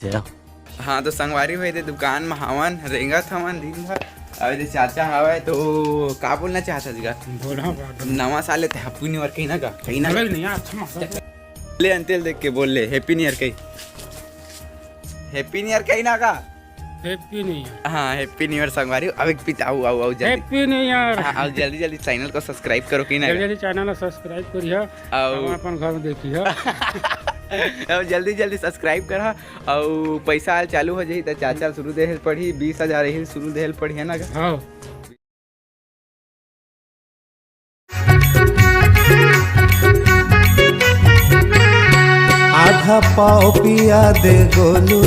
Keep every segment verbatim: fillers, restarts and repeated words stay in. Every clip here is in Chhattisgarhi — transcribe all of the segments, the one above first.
हाँ, तो संगवारी हो, एदे दुकान म हावन, रेंगत हवन दिन भर। अब एदे चाचा हवय, तो का बोलना चाहत हस गा? बोला, बोला। नवा साल हे, ते Happy New Year कही ना गा? कही ना? अरे नहीं यार, अच्छा मत कर। ले अंतिल देख के बोल ले, Happy New Year कही। Happy New Year कही ना गा? Happy New Year। हाँ, Happy New Year संगवारी हो। अब एक पीत, आओ, आओ, आओ, जल्दी। Happy New Year। हाँ, आओ, जल्दी, जल्दी channel को subscribe करो कि ना? जल्दी, जल्दी channel ला subscribe करिहा। आओ। अपन, अपन घर में देखिहा। आओ, जल्दी, जल्दी subscribe करा। अउ पैसा आल चालू हो जाही, त चाचा शुरू देहे ल पड़ही, बीस हजार यही शुरू देहे ल पड़ही, है ना? हाँ। आधा पाव पिया दे गोलू,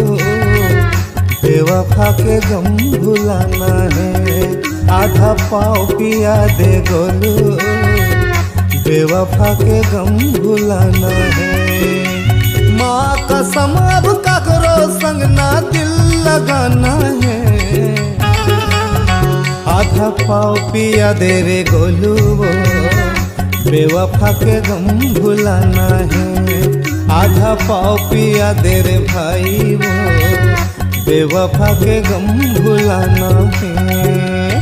बेवफा के गम भुलाना है। आधा पाव पिया दे गोलू, बेवफा के गम भुलाना है। माँ कसम, अब ककरो संग ना दिल लगाना है। आधा पाव पिया दे रे गोलू, वो बेवफा के गम भुलाना है। आधा पाव पिया दे रे भाई, वो बेवफा के गम भुलाना है।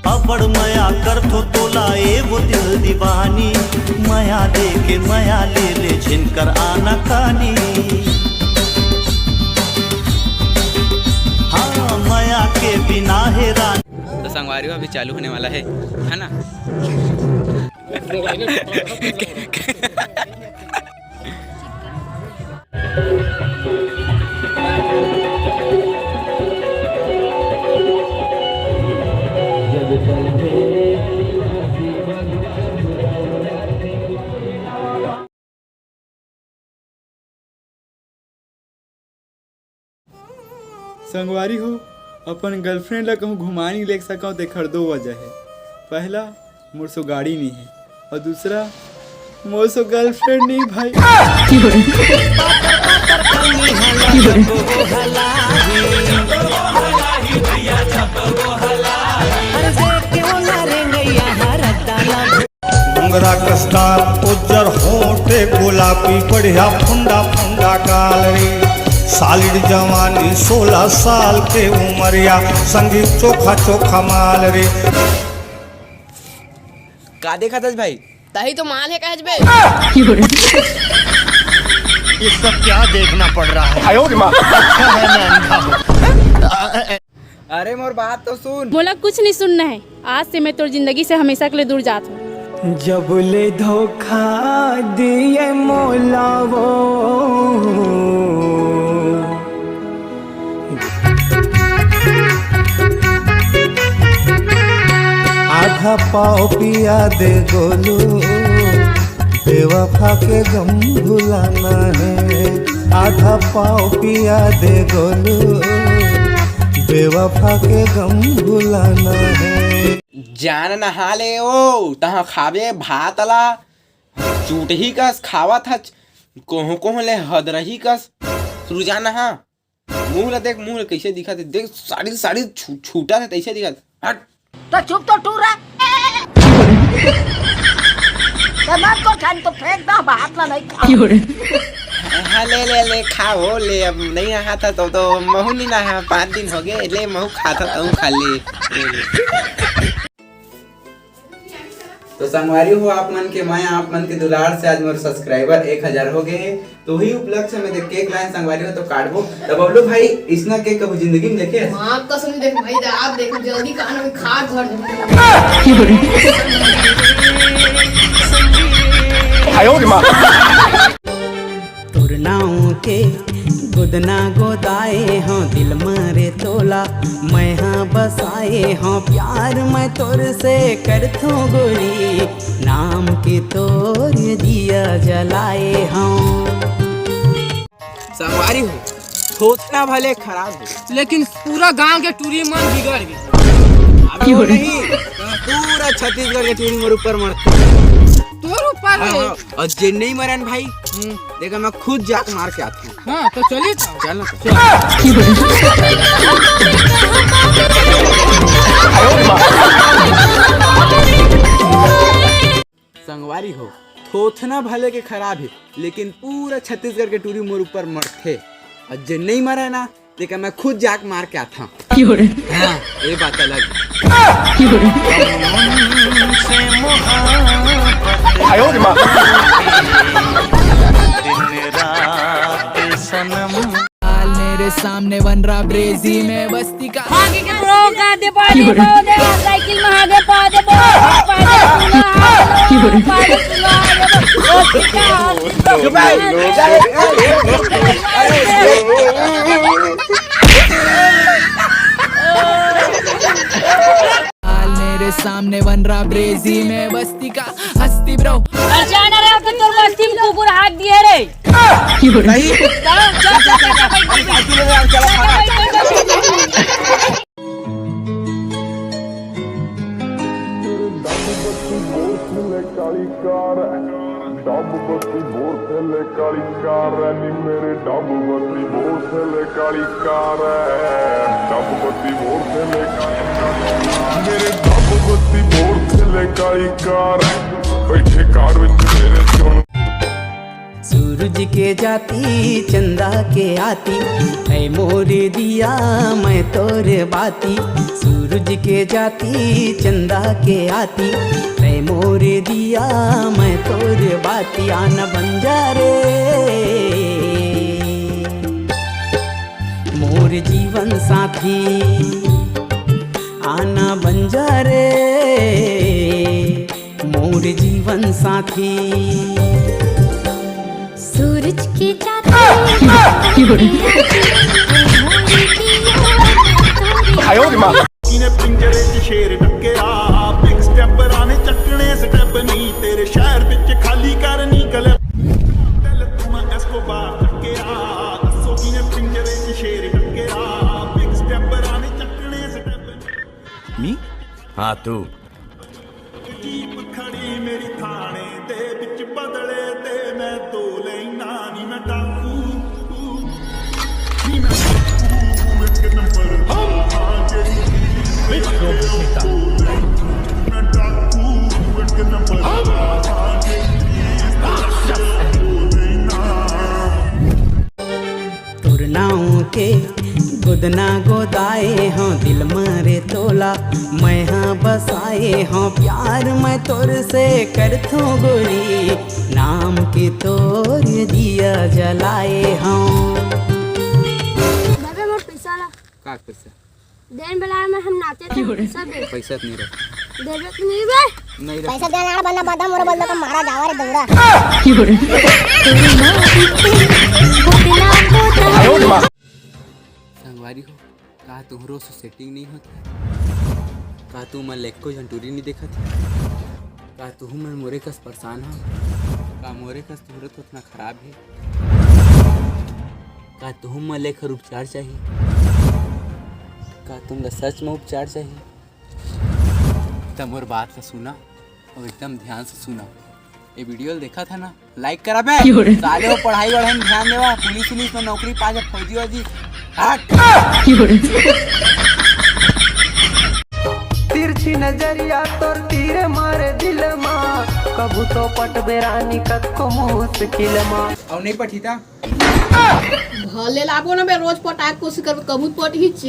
अबड़ मया करथो तोला ए वो दिल दीवानी, मया दे के मया ले ले झिनकर आना कानी। हाँ, मया के बिना हे रानी। तो संगवारी हो, अभी चालू होने वाला है, है ना? संगवारी हो, अपन girlfriend ला कहूँ घुमाए नहीं ले सकव, तेखर दो वजह है। पहला, मोर सो गाड़ी नहीं है, और दूसरा, मोर सो girlfriend नहीं भाई। मुंगरा कस्तार उज्जर होठे गुलाबी बढ़िया फुंडा फुंडा गाल रे। Solid जवानी सोलह साल के उमरिया संगी चोखा चोखा माल रे। का देखत हस भाई? तही तो माल है कहत बे। ये सब क्या देखना पड़ रहा है? अच्छा है मैं अंधा हूँ। अरे मोर बात तो सुन। मोला कुछ नहीं सुनना है। आज से मैं तोर जिंदगी से हमेशा के लिए दूर जात हूँ। जब ले धोखा दिए मोला वो, आधा पाव पिया दे गोलू, बेवफा के गम भुलाना है। आधा पाव पिया दे गोलू, बेवफा के गम भुलाना है। जान नहा ले ओ, तहाँ खाबे भात ला, चूटही कस खावत हच, कोहो कोहो ले हदरही कस। सुरु जा नहा। मुंह ला देख, मुंह ला कइसे दिखत हे, देख साड़ी, साड़ी छू-, छूटत हे, तइसे दिखत। हट। तो चुप तो टूरा। तो मत को खान तो फेंक दा, हाथ ला नहीं खा। हाँ, ले, ले, ले, खा हो, ले, अब नहीं नहात हा तो, तो महू नहीं नहा, पाँच दिन हो गए, ले महू खात हा, तहूँ खा ले। ले, ले। तो संगवारी हो, आप मन के मया, आप मन के दुलार से आज मोर subscriber एक हजार हो गए हे। तो वही उपलक्ष्य में देख cake लाइन संगवारी हो तो काटबो। तो बबलू भाई, इसना cake कभी जिंदगी में देखे हस? माँ कसम देख भाई, आप देख जल्दी कान में खाट धर दूँ। आयो रे माँ। तोर नाव के गोदना गोदाए हव दिल म रे तोला, मैं हा बसाए हव प्यार मैं तोर से करथों गोरी, नाम के तोर दिया जलाए हव। संगवारी हो, थोथना भले खराब हो, लेकिन पूरा गांव के टूरी मन बिगड़ गए। अब वो नहीं, पूरा छत्तीसगढ़ के टूरी मोर ऊपर मरथे। तोर ऊपर हाँ, है? हाँ। और जे नहीं मरन भाई, हम्म। देखा मैं खुद जाके मार के आता हूँ। हाँ, तो चलिए तो। चल ना। संगवारी हो, थोथना भले के खराब है, लेकिन पूरा छत्तीसगढ़ के टूरी मोर ऊपर मरथे। अउ जे नहीं मरे ना, तेकर मैं खुद जाके मार के आथंव। हाँ, ये बात अलग हे। हाल मेरे सामने बन रहा ब्रेजी में बस्ती का। भागे के ब्रो, का दे पा दे, पा दे, साइकिल में आगे पा दे, पा दे, पा दे, पा दे, पा दे। हाल मेरे सामने बन रहा ब्रेजी में बस्ती का हस्ती ब्रो। अरे जाना रे, अब तो तोर बस्ती में कुकुर हाग दिए रे। नहीं। जा, जा, जा, जा, जा, बैठ, बैठ, बैठ। सूरज के जाती, चंदा के आती, ऐ मोर दिया, मैं तोर बाती। सूरज के जाती, चंदा के आती, ऐ मोर दिया, मैं तोर बाती। आना बन जा रे, मोर जीवन साथी, आना बन जा रे, मोर जीवन साथी। सूरज के जाती। मी? हाँ, तू। तोर नाव के गोदना गोदाए हंव दिल म रे तोला, मैं हा बसाए हंव प्यार मैं तोर से करथों गोरी, नाम के तोर दिया जलाए हंव। दादा, मोर पैसा ला। का पैसा? देन बेला में हम नाचे थे, सब दे। पैसा तो नहीं रहा। देबे तो नहीं बे। नहीं रहा। पैसा देना बंदा बंदा मोर बंदा तो मारा जावा रे दौड़ा। संगवारी हो, का तुहरो से सेटिंग नहीं होत? का तुमन ला एको झन टूरी नहीं देखत? का तुहू मन मोरे कस परेशान हो? का मोरे कस तुहरो तो उतना खराब है? का तुहू मन ला एखर उपचार चाही? का तुम ला सच में उपचार चाही? त मोर बात ला सुना और एकदम ध्यान से सुना। ये वीडियो ला देखा था ना, लाइक करा बे। क्यों रे? साले वो पढ़ाई वढ़ाई में ध्यान देवा, पुलिस उलिस में नौकरी पा जा, फौजी वौजी। हट। क्यों रे? तिरछी नजरिया तोर तीर मारे दिल मा, कभू तो पटबे रानी कतको मुश्किल मा। और नहीं पठी था? भले लाबो ना बे, रोज पटाए के कोशिश करबे, कभू पटही छे।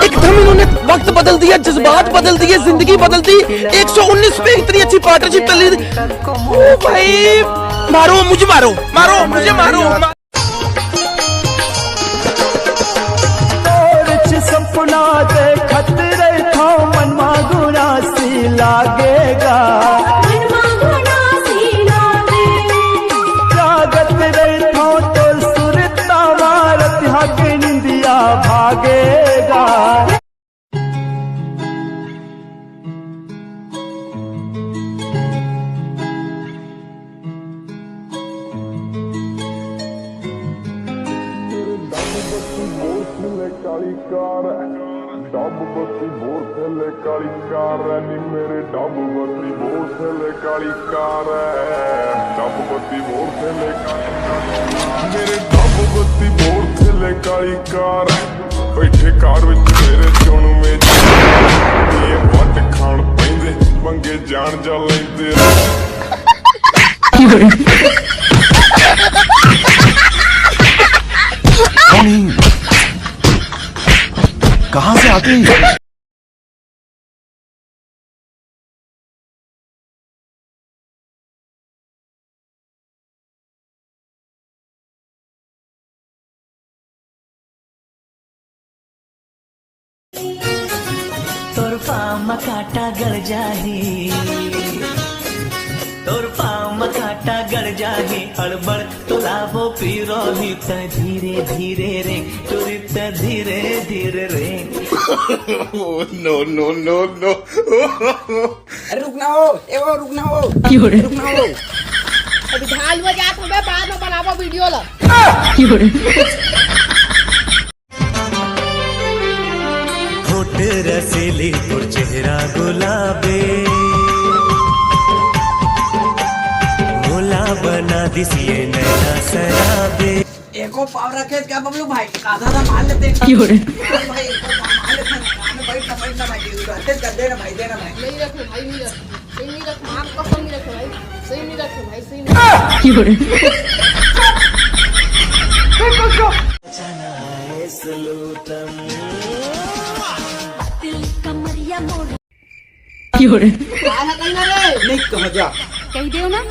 एकदम इन्होंने वक्त बदल दिया, जज्बात बदल दिए, जिंदगी बदल दी। एक सौ उन्नीस पे इतनी अच्छी पार्टनरशिप चल रही थी। ओ भाई, मारो मुझे, मारो, मारो मुझे, मारो। तोर च सपना देखत रहिथों, मन मा गुनासी लागेगा। लागत रहिथों, तोर सुरता मा रतिहा के निंदिया भागेगा। कौन है? कहाँ से आते हैं? तोर पाँव म कांटा गड़ जाही, तोर पाँव म कांटा गड़ जाही, अड़बड़ तो लाबो पिरोही, त धीरे धीरे रे, टुरी त धीरे धीरे रे। Oh, no, no, no, no। अरे रुक ना हो, ए वो रुक ना हो, क्यों रे? रुक ना हो। अभी ढाल हो जात हमें, बाद में बनाबो वीडियो ला। क्यों रे? होठ रसीली तोर चेहरा गुलाबी, मोला बना दिस ये नैना शराबी। एको पाव रखे क्या बबलू भाई? आधा आधा मार लेते हैं। क्यों रे? भाई, एको पाव मार लेते हैं। बैठ ना, बैठ ना भाई, दे ना भाई, दे ना भाई। नहीं रखे भाई, नहीं रखे। सही नहीं रखे, माँ कसम नहीं रखे भाई। सही नहीं रखे भाई, सही नहीं रखे। क्यों रे? क्यों रे? नहीं कह जा। कह दो ना।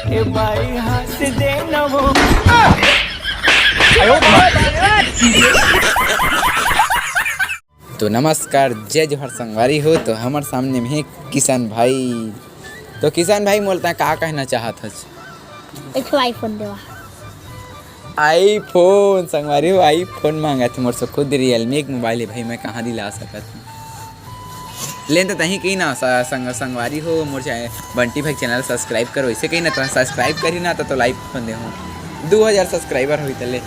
ए भाई, हंस दे ना वो। तो नमस्कार, जय जोहार संगवारी हो। तो हमर सामने में हे किशन भाई। तो किशन भाई, मोला तैं का कहना चाहत हस? एक ठो iPhone देवा। iPhone, संगवारी हो, iPhone मांगत हे मोर से खुद। Realme के mobile हे भाई, मैं कहाँ दिला सकत हूँ? लेन तो तहीं कही ना, स-, संग-, संगवारी हो, मोर चै-, बंटी भाई के channel subscribe करो, ऐसे कही ना, तो subscribe करी ना, तो, तो iPhone दे हूँ। दू हजार subscriber होई त ले।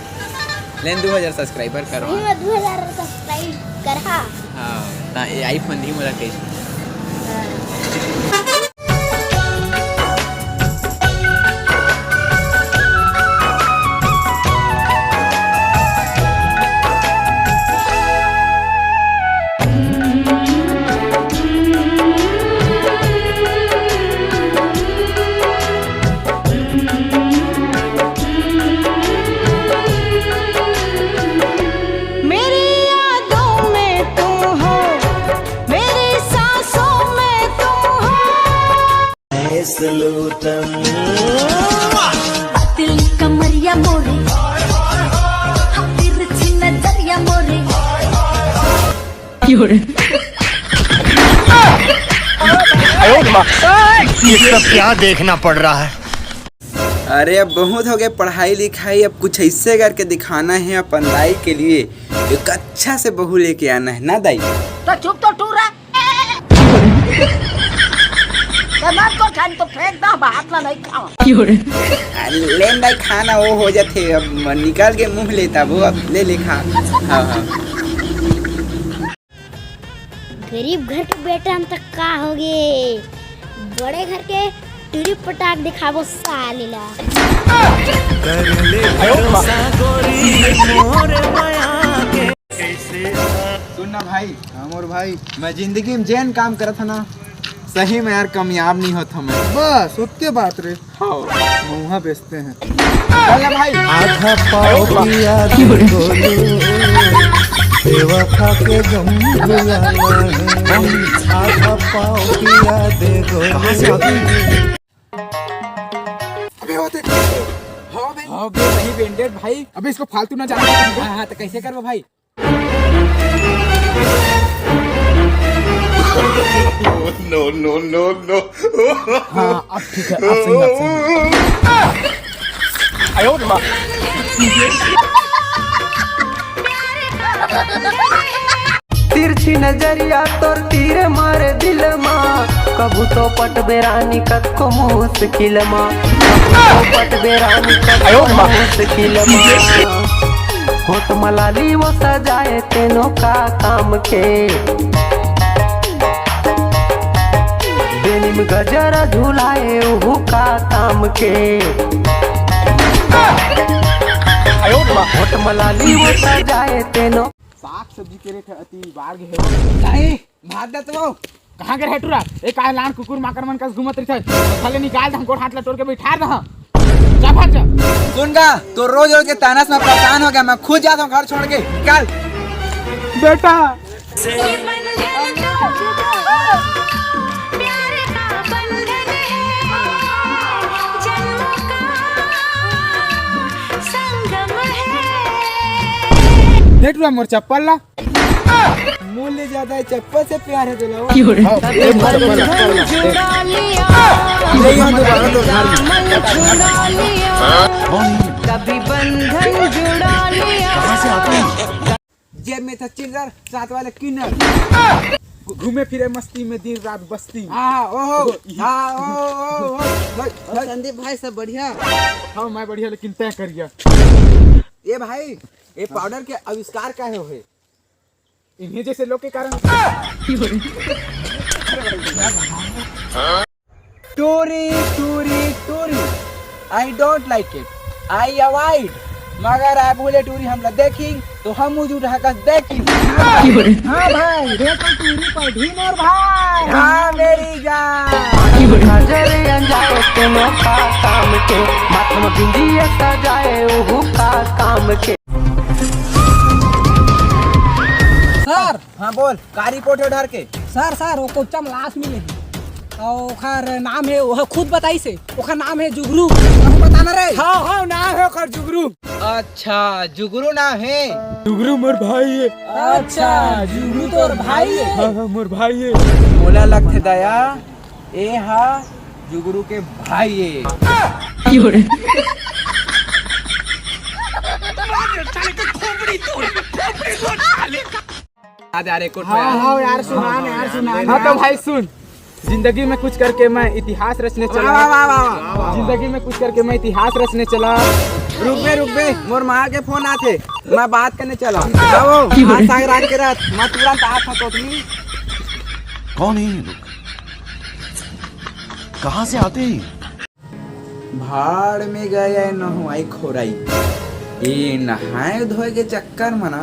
लेन दू हजार subscriber करवा। सही में दू हजार subscribe करहा। हाँ, ना, ये iPhone नहीं मोला कही। हाँ। मेरी यादों में तुम हो, मेरी सांसों में तुम हो। तिल कमरिया मोरे, तिरछी नजरिया मोरे। ये सब क्या देखना पड़ रहा है? अरे, अब बहुत हो गया पढ़ाई लिखाई, अब कुछ ऐसे करके दिखाना है अपन दाई के लिए, एक अच्छा से बहू लेके आना है ना दाई। तो चुप तो टूरा। मत को खान तो फेंक दा, हाथ ला नहीं खाओ। लेन दाई, खाना वो हो जाते, अब निकाल के मुंह लेता वो, अब ले ले खा। हाँ, हाँ। गरीब घर के बेटा हम तक का होगे, बड़े घर के टूरी पटाख दिखाबो साले ला। सुन ना भाई, हाँ मोर भाई, मैं जिंदगी में जेन काम करत हँव ना, सही में यार कामयाब नहीं होत हँव मैं। बस ओतके बात रे। हाँ। महुआ बेचते हैं। चल ना भाई। आधा पाव पिया दे गोलू, बेवफा के गम भुलाना है। आधा पाव पिया दे गोलू। कहाँ से आते हैं? अबे वो देख। हाँ बे। हाँ बे, वही बैंडेड भाई। अबे इसको फालतू ना जाने दे। हाँ, हाँ, तो कैसे करबो भाई? No, no, no, no। हाँ, अब ठीक है, अब सही, अब सही। तिरछी नजरिया तोर तीर मारे दिल मा, कभू तो पटबे रानी कतको मुश्किल मा, कभू तो पटबे रानी कतको मुश्किल मा। होठ म लाली वो सजाए तेनो का काम के, बेनी म गजरा झुलाए उहू का काम के। होठ म लाली वो सजाए तेनो। साग सब्जी के रेट ह अति बाढ़ गे हे। काहे? भात दत वो। कहाँ गे रे टूरा? ए, काय लांड कुकुर माकर मन कस घूमत रहिथे? साले निकाल दे, गोड़ हाथ ला तोड़ के बैठार दे। जा भाग जा। सुन गा, तो रोज रोज के ताना से मैं परेशान हो गया, मैं खुद जाता हूँ घर छोड़ के। निकाल। बेटा। दे टूरा मोर चप्पल ला। मूल्य ज्यादा है, चप्पल से प्यार है दुलावा। क्यों रे? कभी बंधन जुड़ा लिया, कभी बंधन जुड़ा लिया। कहाँ से आता है? जेब में था चिल्लर, साथ वाले किन्नर। घूमे फिरे मस्ती में दिन रात बस्ती। हाँ, ओहो, हाँ, ओहो, ओहो, ओहो। और संदीप भाई, सब बढ़िया? हाँ, मैं बढ़िया, लेकिन तय करिया। ये भाई, ये पाउडर के आविष्कार का है? इन्हीं जैसे लोग के कारण। टूरी, टूरी, टूरी। I don't like it, I avoid। मगर आप बोले टूरी हमला देखी तो हम मुझ उठा कर देखी। हाँ भाई, देखो टूरी पर भी मोर भाई। हाँ मेरी जान। नजर अंदाज के मौका काम के, माथ में बिंदिया सजाए उहू का काम के। सर। हाँ बोल, का रिपोर्ट है उधार के? सर, सर, वो कोच्चा में लाश मिले हे। और ओखर नाम है, वो खुद बताई से, ओखर नाम है जुगरू। कहूँ बताना रे। हाँ, हाँ, नाम है ओखर जुगरू। अच्छा, जुगरू नाम है। जुगरू मोर भाई है। अच्छा, जुगरू तोर भाई है। हाँ, हाँ, मोर भाई है। मोला लगथे दया, ए हा जुगरू के भाई ए। आ जा रे, कोट में हाँ, आ। हाँ यार, सुना ना, यार, सुना ना। हाँ तो भाई सुन, जिंदगी में कुछ करके मैं इतिहास रचने चला। वाह, वाह, वाह, वाह। जिंदगी में कुछ करके मैं इतिहास रचने चला। रुक बे, रुक बे, मोर माँ के फोन आथे, मैं बात करने चला। आओ, आज साग रात के रात, मैं तुरंत आ था कोटली। कौन है ये लोग? कहाँ से आते हैं? भाड़ में गए नहवाई खोराई। ये नहाए धोए के चक्कर में ना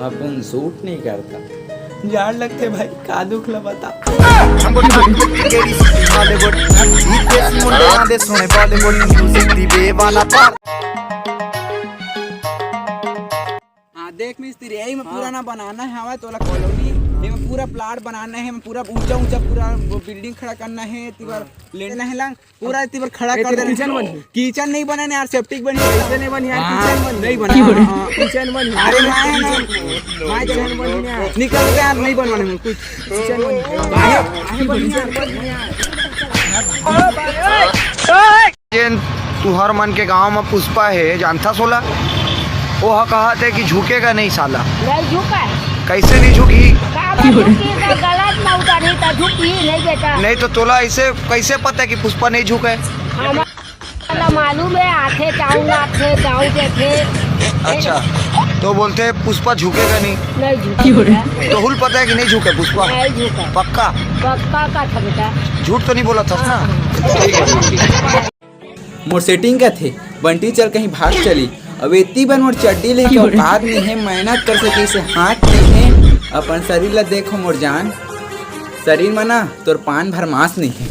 अपन सूट नहीं करता। जाड़ लगथे भाई, का दुख ला बता। हमको ठाक लगी केड़ी सिटी बॉलीवुड, जीत देसी मुंडे आंदे सुने बॉलीवुड, म्यूजिक दी बेवाला पार। हाँ, देख मिस्त्री, यही में पूरा ना बनाना है हवा तोला कॉलोनी, ये में पूरा प्लाट बनाना है, में पूरा ऊंचा ऊंचा पूरा वो बिल्डिंग खड़ा करना है, तिबर लेना है लंग, पूरा तिबर खड़ा कर देना। किचन बनही। किचन नहीं बने ना यार, सेप्टिक बनही। कैसे नहीं बनही यार? हाँ, किचन बनही। नहीं बने। हाँ, हाँ। किचन बनही। अरे मैं है ना, मैं किचन बनही ना। निकल के यार, नहीं बनवाने में कुछ। किचन बनही। काहे? काहे बनही यार? जेन तुहर मन के गांव म पुष्पा हे, जानथस ओला? ओह कहत हे कि झुकेगा नहीं साला। नहीं झुका है। कैसे नहीं झुकी? का बात झुकी तो गलत में उतरी तो झुकी नहीं बेटा। नहीं तो तोला ऐसे कैसे पता कि पुष्पा नहीं झुके? हमारा मालूम है, आथे जाऊँ, आथे जाऊँ, देखे। अच्छा, तो बोलते हैं पुष्पा झुकेगा नहीं। नहीं झुका। तो हुल पता है कि नहीं झुके पुष्पा? नहीं झुका। पक्का? पक्का का था बेटा। झूठ तो नहीं बोला था ना? ठीक है, ठीक है। मोर सेटिंग कथे, बंटी चल कहीं भाग चली। अब एती बन मोर चड्डी लेके औकात नहीं है, मेहनत कर सके से हाथ नहीं है। अपन शरीर ला देखो मोर जान, शरीर में ना तोर पान भर मांस नहीं है।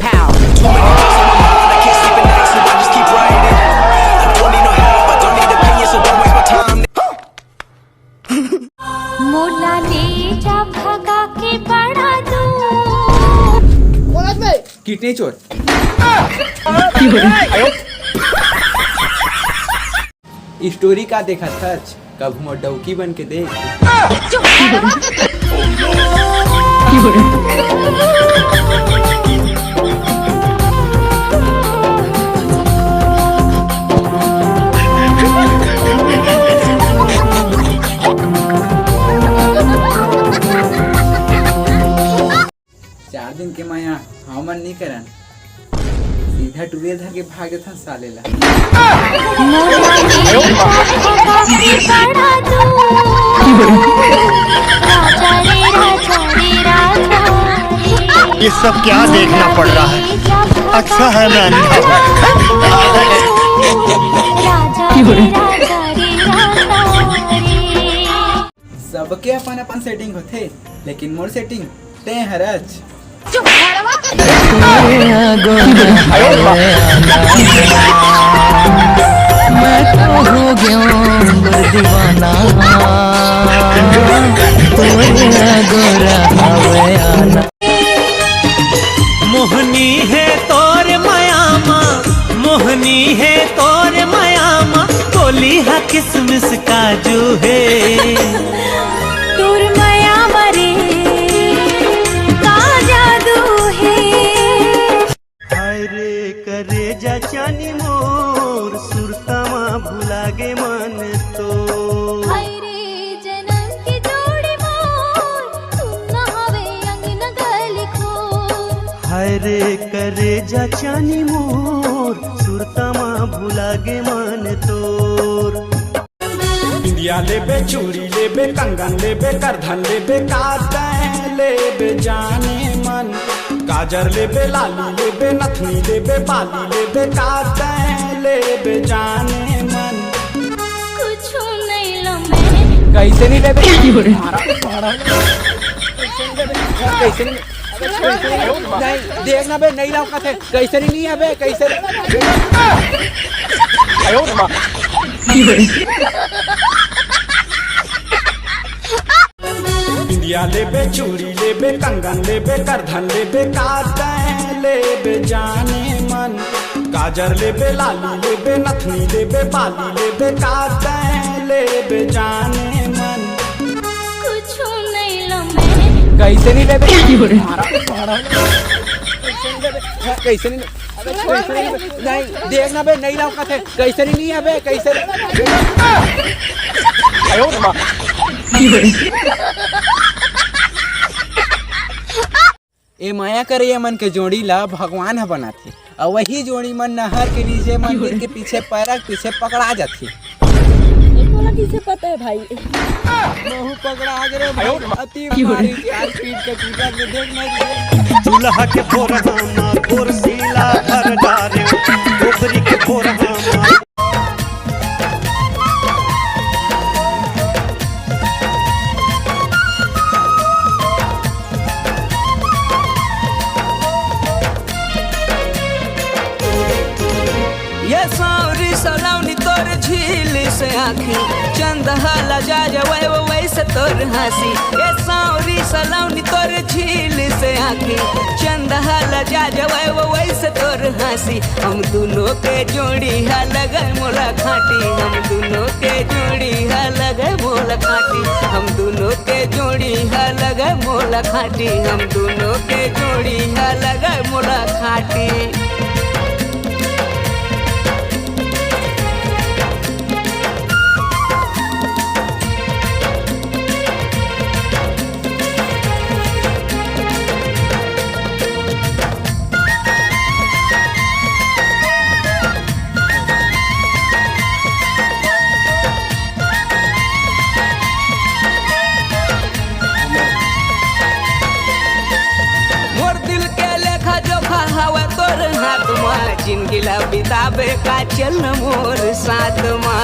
मोला ले जा भगा के बड़ा दूर। कॉलेज में। किडनी चोर। स्टोरी का देखत हच? कब मोर डौकी बन के देख। चार दिन के माया हमन नी करन, सीधा टूरे धर के भाग देथन साले ला। ये सब क्या देखना पड़ रहा है? अच्छा है मैं अंधा हूँ। सबके अपन अपन सेटिंग होथे, लेकिन मोर सेटिंग ते हरच। मैं तो हो गया हूँ दीवाना, तोरे गोरा हवे आना। मोहनी हे तोर मयामा, मोहनी हे तोर मयामा, बोली हा किसमिस काजू हे। तोर मयामा रे, का जादू हे। हाय रे करेजा चानी मोर, सुरता मा भुला गे मन तो। हाय रे जनम के जोड़ी मोर, सुन्ना हवे अंगना गली खोर। हाय रे करेजा चानी मोर, सुरता मा भुला गे मन तोर। बिंदिया लेबे, चूड़ी लेबे, कंगन लेबे, करधन लेबे, का तैं लेबे जाने मन। काजर लेबे, लाली लेबे, नथनी लेबे, बाली लेबे, का तैं लेबे जाने मन। कुछु नहीं लो मैं। कैसे नहीं लेबे? कैसे नहीं? अबे, कैसे नहीं? नहीं, देख ना बे, नहीं लाओ कथे। कैसे नहीं, नहीं अबे, कैसे नहीं? बिंदिया लेबे, चूड़ी लेबे, कंगन लेबे, करधन लेबे, का तैं लेबे जाने मन। काजर लेबे, लाली लेबे, नथनी लेबे, बाली लेबे, का तैं लेबे जाने मन। कुछु नहीं लो मैं। कैसे नहीं लेबे? कैसे नहीं लेबे? अबे कैसे नहीं लेबे? नहीं, देख ना बे, नहीं लाओ कथे। कैसे नहीं, नहीं अबे, कैसे नहीं? ए मया करइया मन के जोड़ी ला भगवान ह बनाथे, अउ वही जोड़ी मन नहर के नीचे मंदिर के पीछे पैरा के पीछे पकड़ा जाथे। ये तोला किसे पता है भाई? महू पकड़ा गे रे भाई, अति भारी चार फीट के टूटा के देख ना। दूल्हा के फोरहा मा फोरसीला भर डारे, डोकरी के फोरहा मा। ये साँवरी सलौनी तोर झील से आँखी, चंद ह लजा जवय वो वैसे तोर हाँसी। ये साँवरी सलौनी तोर झील से आँखी, चंद ह लजा जवय वो वैसे तोर हाँसी। हम दुनों के जोड़ी ह लगे मोला खाँटी, हम दुनों के जोड़ी ह लगे मोला खाँटी, हम दुनों के जोड़ी ह लगे मोला खाँटी, हम दुनों के जोड़ी ह लगे मोला खाँटी। मोर दिल के लेखा जोखा हवय तोर हाथ मा, जिनगी ला बिताबे का चल न मोर साथ मा।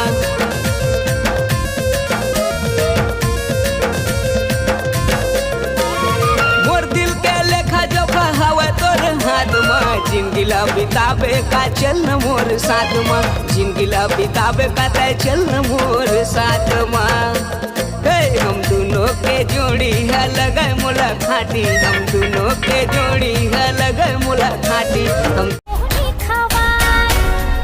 मोर दिल के लेखा जोखा हवय तोर हाथ मा, जिनगी ला बिताबे का चल न मोर साथ मा, जिनगी ला बिताबे का तय चल न मोर साथ मा। हे, हम दुनों के जोड़ी ह लगे मोला खाँटी, हम दुनों के जोड़ी ह लगे मोला खाँटी, हम मोहनी खवाय,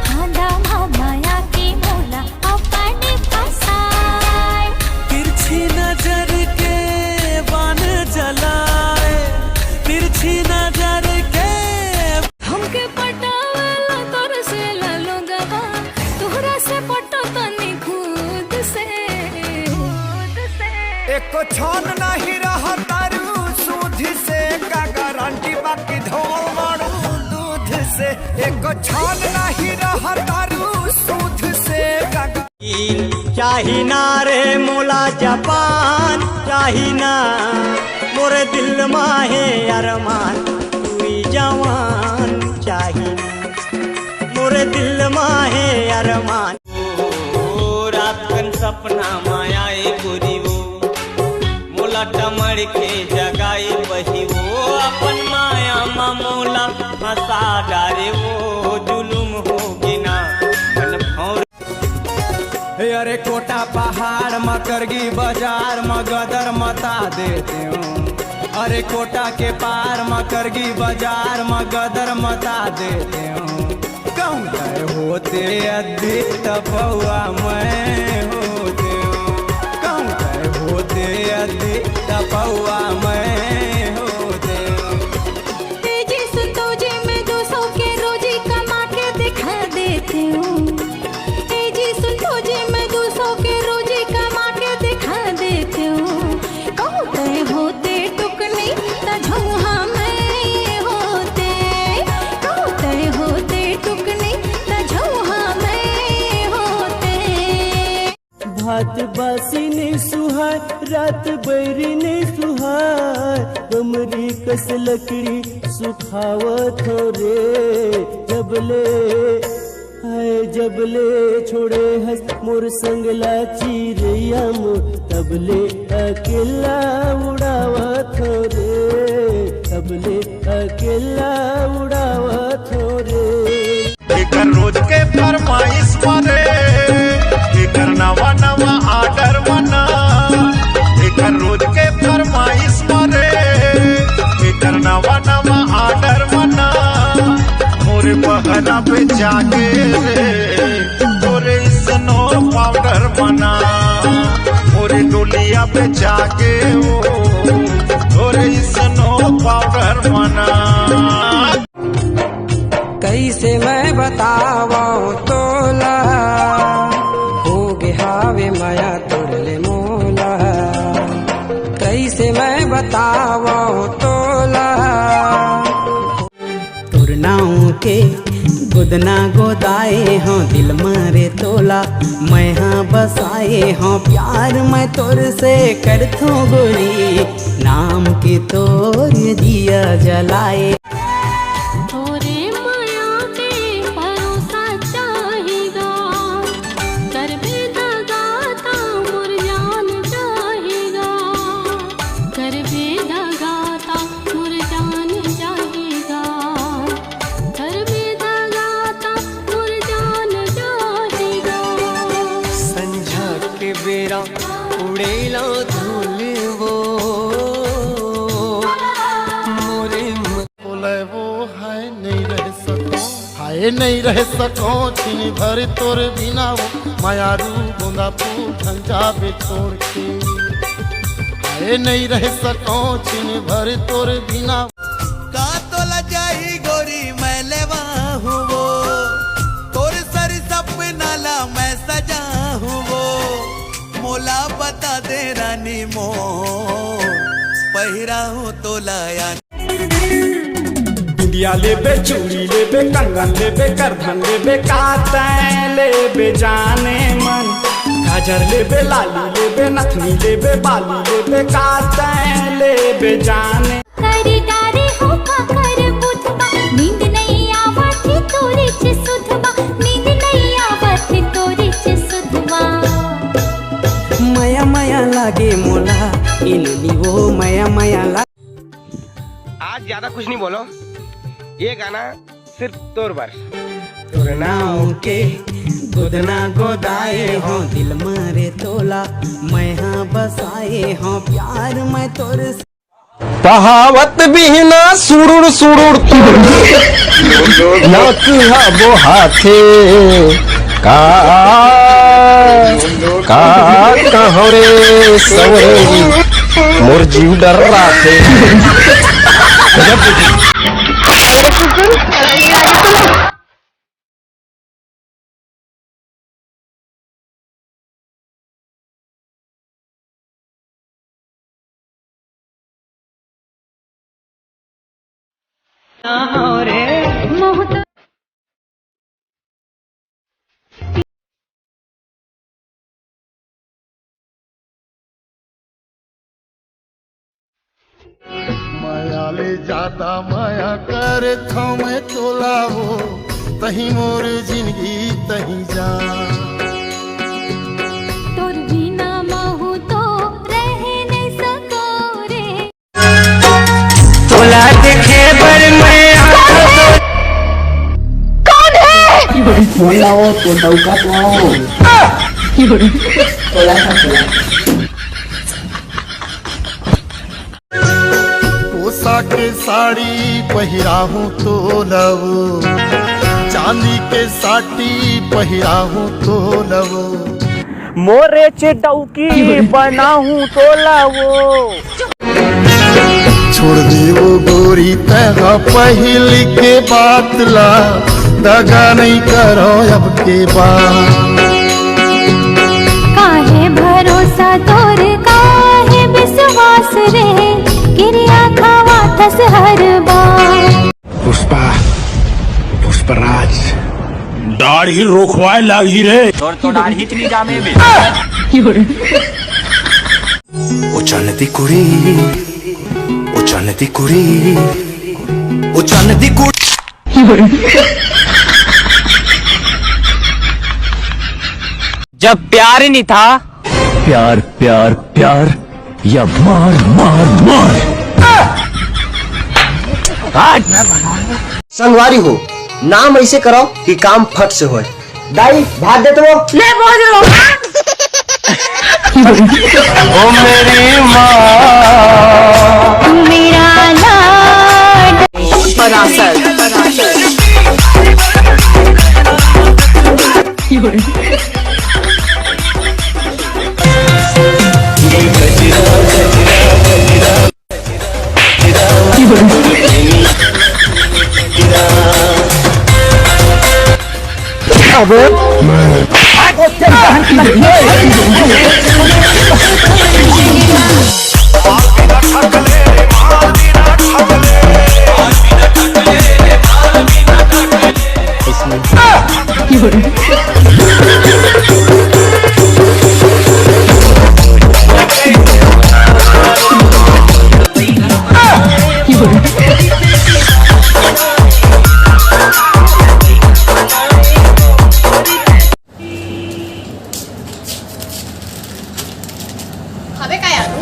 फांदा म माया के मोला अपन फसाय। तिरछी नजर के बान जलाए, तिरछी नजर के। हमके पटावेला तोर से लालो गवा, तोहरा से पटो तनी खुद से। एको छन नहीं रह तारू सूद से, का गारंटी बाकी धोल मारू दूध से। एको छन नहीं रह तारू सूद से, का गा- चाही ना रे मोला जापान, चाही ना मोर दिल मा हे अरमान, तू ही जवान चाही ना। मोर दिल मा हे अरमान। ओ, रात कन सपना मा आए गोरी वो, मोला टमड़ के जगाए बही वो, अपन मा अरे कोटा पहाड़ म करगी बाजार म गदर मता देतेंव। अरे कोटा के पार म करगी बाजार म गदर मता देतेंव। कहूँ तय होते अद्धी त पौआ मैं होतेंव। कहूँ तय होते अद्धी त पौआ मैं होतेंव। ए जी सुन तो जी, मैं दो सौ के रोजी कमा के दिखा देतेंव। ए जी सुन तो जी, मैं दो सौ के रोजी कमा के दिखा देतेंव। कहूँ तय होते टुकनी त झौहा मैं होते। कहूँ तय होते टुकनी त झौहा मैं होते। भात बासी नइ सुहाय, रात बइरी नइ सुहाय, बमरी कस लकड़ी सुखावत हँव रे। जब ले, हाय, जब ले छोड़े हस मोर संग ला चिरैया मोर, तब ले अकेल्ला उड़ावत हँव रे, तब ले अकेल्ला उड़ावत हँव रे। एकर रोज के फरमाइश मने, एकर नवा नवा ऑर्डर मना। एकर रोज के फरमाइश मने, एकर नवा नवा ऑर्डर मना। मोरे बहना पे जाके रे, तोरे स्नो पाउडर मना। मोरे डोलिया पे जाके ओ, तोरे स्नो पाउडर मना। कइसे मैं बतावंव तोला, होगे हावे मया तोर ले मोला। कइसे मैं बतावंव तोला। तोर नाँव के गोदना गोदाए हँव दिल म रे तोला, मैं ह बसाए हँव प्यार मैं तोर से करथँव गोरी, नाम के तोर दिया जलाए। तोरे मया के भरोसा चाही गा, करबे दगा त मोर जान जाही गा, करबे दगा त मोर जान जाही गा, करबे दगा त मोर जान जाही गा। संझा के बेरा उड़ेला धूल वो, मोरे म- बोले वो हाय नइ रह सकँव, हाय नइ रह सकँव छिन भर तोर बिना वो, मयारू गोंदा फूल झन जाबे छोड़ के। हाय नइ रह सकँव छिन भर तोर बिना। का तोला चाही गोरी मैं लेवाहूँ वो, तोर सरी सपना ला मैं सजाहूँ वो, मोला बता दे रानी मोर, पहिराहूँ तोला या बिंदिया लेबे, चूड़ी लेबे, कंगन लेबे, करधन लेबे, का तैं लेबे जाने मन। काजर लेबे, लाली लेबे, नथनी लेबे, बाली लेबे, का तैं लेबे जाने। करी डारे हो का कर बुधवा, नींद नइ आवत हे तोरे चे सुधवा, नींद नइ आवत हे तोरे चे सुधवा। मया मया लागे मोला, ए नोनी वो मया मया लागे। आज ज्यादा कुछ नहीं बोलो, ये गाना सिर्फ तोर बर। तोर नाँव के गोदना गोदाए हँव दिल म रे तोला, मैं ह बसाए हँव प्यार मैं तोर से। पहावत बिहना सुड़ुड़ सुड़ुड़ तुड़ुड़, नाक हा बोहाथे का, का कहँव रे सवरी, मोर जीव डर्राथे। मया ले जादा मया करथँव मैं तोला वो, तहीं मोर जिनगी तहीं जान। तोर बिना महूँ तो रह नइ सकँव रे। तोला देखे बर मैं आँखों तो कौन है? बोला वो तो डौका तो आओ। कोसा के साड़ी पहिराहूं तोला वो, चांदी के साटी पहिराहूं तोला वो। मोरे चे डौकी बनाहूं तोला वो। छोड़ दे वो गोरी, तैं पहिली के बात ला, दगा नहीं करो अब के बाद। काहे भरोसा तोर, काहे विश्वास रे, किरिया खवाथस हर बार। पुष्पा, पुष्पराज। दाढ़ी रोखवाए लागी रे। तोर तो दाढ़ी इतनी जामे बे। ओ चांदी कुड़ी, ओ चांदी कुड़ी, ओ चांदी कुड़ी। जब प्यार ही नहीं था। प्यार, प्यार, प्यार, या मार, मार, मार। हट। संगवारी हो, नाम ऐसे करो कि काम फट से होए। दाई, भात दे तो वो। ले, बोझ लो। ओ मेरी माँ। मेरा लाड। परासर।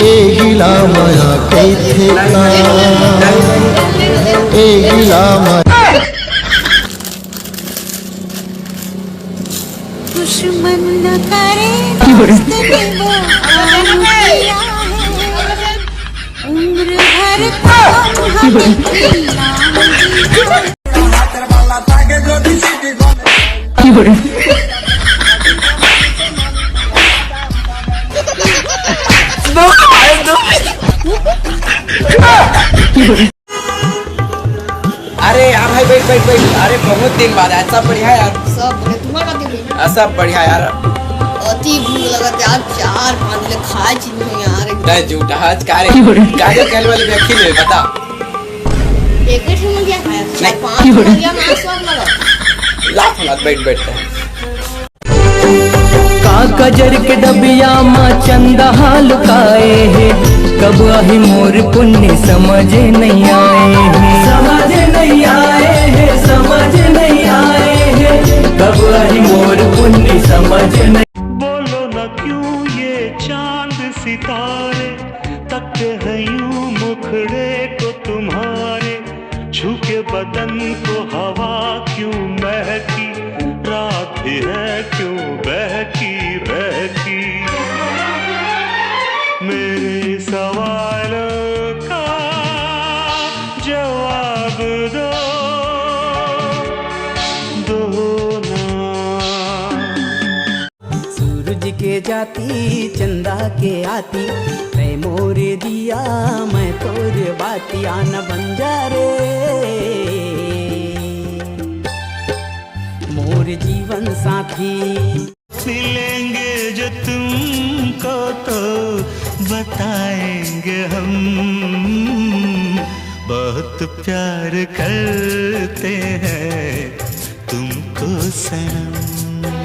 एहिला माया कहिथे का? एहिला माया। दुश्मन न करे दोस्त ने वो काम किया है। उम्र भर काम हमें खिलाना। अरे यार भाई, बैठ, बैठ, बैठ। अरे, बहुत दिन बाद आया। सब बढ़िया यार? सब बढ़िया। तुम्हारा दिन बढ़िया? आ, सब बढ़िया यार। अति भूख लगत यार, चार पाँच ले खाए चीज नहीं यार। तै झूठा आज का रे? गाजर के हलवा ले, अखिल ले, बता। एक ही ठो मुर्गिया खाया, चार पाँच मुर्गिया मांस स्वाद लगा। लाफ मत, बैठ, बैठ। का कजर के डबिया मा चंदा लुकाए हे, कब आही मोर पुन्नी समझ नहीं आए हे। समझ नहीं आए हे, समझ नहीं आए हे, कब आही मोर पुन्नी समझ नहीं। बोलो ना क्यों ये चांद सितारे तकते हैं यूं मुखड़े को तुम्हारे, छू के बदन को हवा क्यों महकी, रात भी है क्यों बहकी बहकी। मेरे सवालों का जवाब दो, दो ना। सूरज के जाती, चंदा के आती, तै मोर दिया, मैं तोर बाती, आना बन जा रे मोर जीवन साथी। मिलेंगे जो तुमको तो बताएंगे हम, बहुत प्यार करते हैं तुमको सनम।